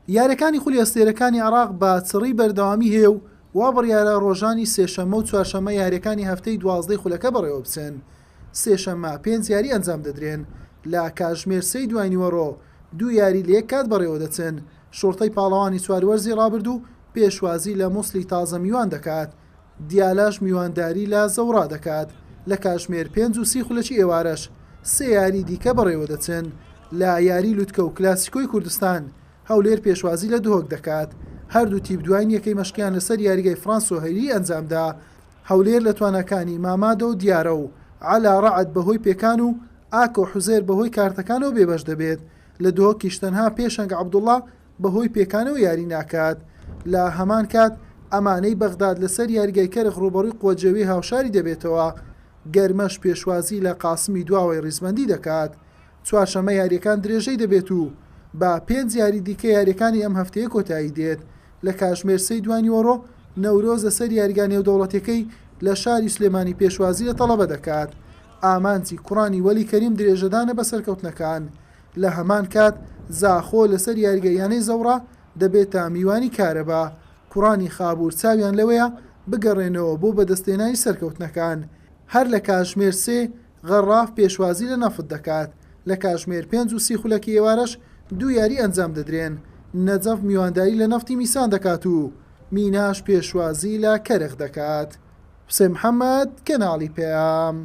یارییەکانی خولی ئەستێرەکانی عێراق بە چڕی بەردەوامی هەیە و وا بڕیارە ڕۆژانی سێشەممە و چوارشەممە یارییەکانی هەفتەی دوازدەی خولەکە بەڕێوەبچن. سێشەممە پێنج یاری ئەنجام دەدرێن، لە کاتژمێر سێی دواینیوەڕۆ دوو یاری لە یەک کات بەڕێوەدەچن، شوڕتەی پاڵەوانی چوار وەرزی ڕابردوو پێشوازی لە موسڵی تازە میوان دەکات، دیالاش میوانداری لە زەوڕا دەکات، لە کاتژمێر 5:30 خولەکی ئێوارەش سێ یاری دیکە بەڕێوەدەچن، لە یاری لوتکە و کلاسیکۆی کوردستان هەولێر پێشوازی لە دهۆک دەکات، هەردوو تیپ دواین یەکەی مەشقیان لەسەر یاریگای فرانسۆ هەیری ئەنجامدا، هەولێر لە تواناکانی مامادۆ دیارە و عەلا ڕەعد بەهۆی پێکان و ئاکۆ حوزێر بەهۆی کارتەکانەوە بێبەش دەبێت، لە دهۆکیش تەنها پێشەنگ عەبدوڵا بەهۆی پێکانەوە یاری ناکات. لە هەمان کات ئەمانەی بەغداد لەسەر یاریگای کەرخ ڕووبەڕووی قوەجەوی هاوشاری دەبێتەوە، گەرمەش پێشوازی لە قاسمی دواوەی ڕیزبەندی دەکات. چوارشەممە یارییەکان درێژەی دەبێت و بە پێنج یاری دیکە یارییەکانی ئەم هەفتەیە کۆتایی دێت. لە کاژمێر سێی دوانیوەڕۆ نەورۆز لەسەر یاریگا نێودەوڵەتیەکەی لە شاری سلێمانی پێشوازی لە تەڵەبە دەکات. ئامانجی کوڕانی وەلی کەریم درێژەدانە بە سەرکەوتنەکان. لە هەمان کات زاخۆ لەسەر یاریگای یانەی زەوڕا دەبێتە میوانی کارەبا. کوڕانی خابوور چاویان لەوەیە بگەڕێنەوە بۆ بەدەستهێنانی سەرکەوتنەکان. هەر لە کاژمێر سێ غەڕاف پێشوازی لە نەفت دەکات، لە کاژمێر 5:30 خولەکی ئێوارەش دوو یاری ئەنجام دەدرێن، نەجەف میوانداری لە نەفتی میسان دەکات و میناش پێشوازی لە کەرخ دەکات. حوسێن محەمەد، کەناڵی پەیام.